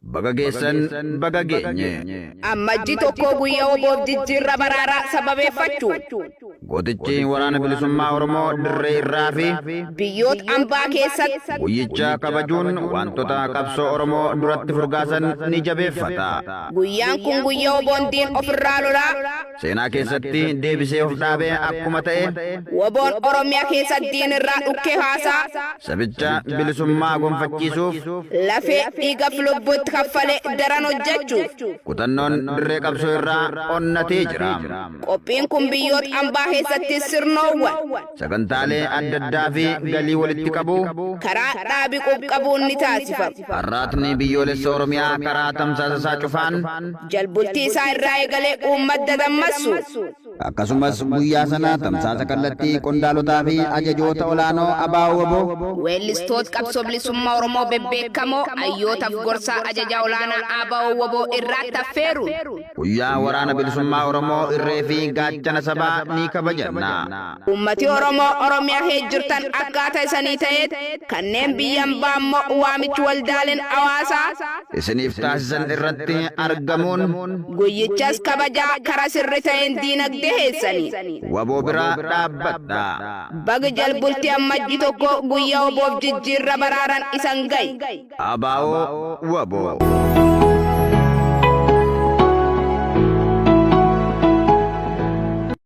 Baga geessan, baga geenye. Ammajji 1 guyya wbo jijjiirra baraaraa sababeeffachuun. Gootichi Waraana Bilisummaa Oromoo dirree irraa fi. Biyyoot ambaa keessatti. Guyyicha kabajuun waantota qabsoo Oromoo duratti furgaasan ni jabeeffata. Guyyaan kun guyya wbon diin ofirraa lolaa. Seenaa keessatti deebisee of dhaabe akkuma ta'e. Wbon Oromiya keessa diin irraa dhukkee haasaa. Sabicha bilisummaa gonfachiisuuf. Lafee, dhiigaf lubbuu itti kaffalee daran hojjechuuf. Kutannoon dirree qabsoo irraa onnatee jira. Qophiin kun biyyoot ambaa keessatti sirnoowwan. Sagantaalee adda addaa fi galii walitti qabuu. Karaa dhaabi qub-qabuun ni taasifama. Arraatni Biyyoolessa Oromiyaa karaa tamsaasa isaa cufaan. Jalbultii isaa irraa eegalee uummat dadammassu. Akkasumas guyyaa sana tamsaasa kallattii qondaalotaa fi ajajoota olaanoo Abo-wbo. Weellistoot qabsoo bilisummaa Oromoo bebbeekamoo, hayyootaf gorsaa ajajaa olaanaa ABO-wbo irraatti affeeruun. Guyyaa Waraana Bilisummaa Oromoo irree fi gaachana sabaa ni kabajanna. Uummati Oromoo Oromiyaa keessa jirtan akkaata isanii ta'eet, kanneen biyya ambaa ammoo waamichi waldaaleen hawaasaa. Isiniif taasisan irratti argamuun. Guyyichas kabajaa kara sirri ta'een diinagdee keessanii. Wbo bira dhaabbadha. Bag jalbulti Ammajji 1 guyya wbo f jijjiirra baraaran isan ga'i. ABO wbo.